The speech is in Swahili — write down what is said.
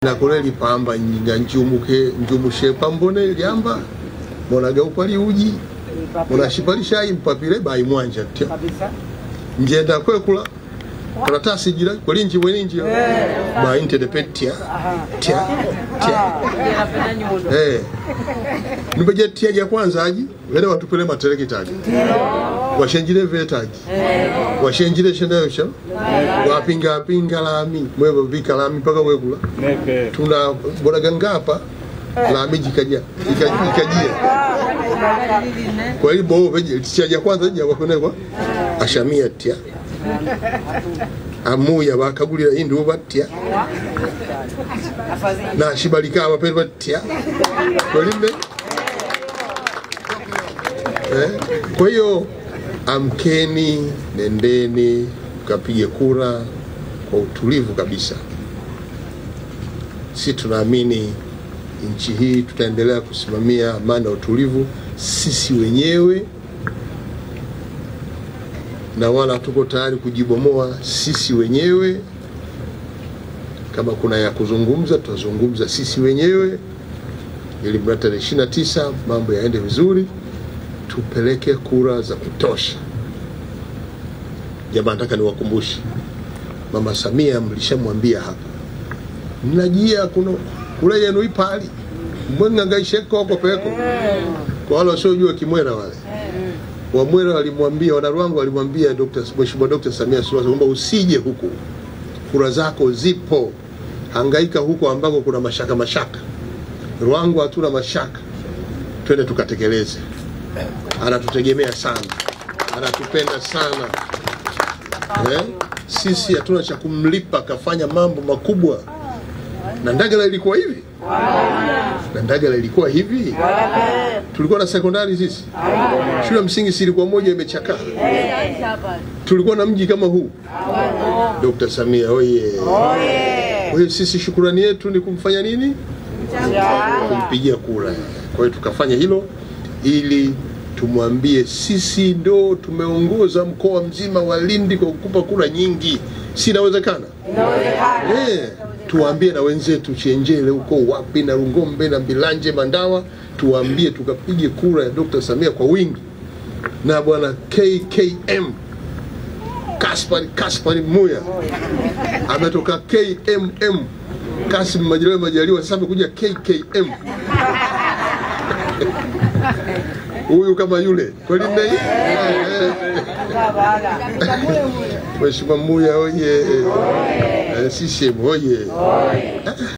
Na kule lipamba njumuke njumushe pambone liamba monaga upali uji monashipalisha impapile bai mwanja kabisa njenda kwekula karatasi jira kolinji weninji ba inte tia tia tia nibeje tia ya kwanza aji wele watupele materekitaji washenjire vetaji washenjire shendesha wapinga pinga lami mwewe bika lami paka wekula tuna boraga ngapa lami jikajia ikajia kwa hiyo bo veje tia ya kwanza ya wakonekwa ashamia tia amuya bakagulira indu batya na shibalika abapere batya kolime kwa hiyo amkeni, nendeni mkapige kura kwa utulivu kabisa. Sisi tunaamini nchi hii tutaendelea kusimamia amani na utulivu sisi wenyewe, na wala tuko tayari kujibomoa sisi wenyewe. Kama kuna ya kuzungumza tutazungumza sisi wenyewe, ili mnamo tarehe 29 mambo yaende vizuri, tupeleke kura za kutosha. Jamaa, nataka niwakumbushe, Mama Samia mlishamwambia hapa, mnajia kuno kule yenu ipali mwengangaishe koko peko. Kwa wale wasiojua Kimwera, wale Wamwera walimwambia, wanaruangu walimwambia Mheshimiwa Dr. Samia Suluhu kwamba usije huku, kura zako zipo, hangaika huko ambako kuna mashaka mashaka. Ruangwa hatuna mashaka, twende tukatekeleze. Anatutegemea sana, anatupenda sana. Sisi hatuna cha kumlipa, kafanya mambo makubwa. Na Ndagala ilikuwa hivi? Na Ndagala ilikuwa hivi? Tulikuwa na sekondari sisi? Shule msingi si ilikuwa moja imechakaa? Tulikuwa na mji kama huu? Dr. Samia oye. Kwa hiyo sisi shukurani yetu ni kumfanya nini? Kumpigia kura. Kwa hiyo tukafanya hilo ili tumwambie sisi ndo tumeongoza mkoa mzima wa Lindi kwa kukupa kura nyingi. Si inawezekana? Inawezekana. Tuambie na wenzetu Chenjele huko wapi na Rungombe na Mbilanje Mandawa, tuambie tukapige kura ya Dr. Samia kwa wingi. Na bwana KKM Kaspari Muya ametoka KMM, Kassim Majaliwa Majaliwa, sasa amekuja KKM. Huyu kama yule kweli ndei. Mheshimiwa Muya oye. CCM oye.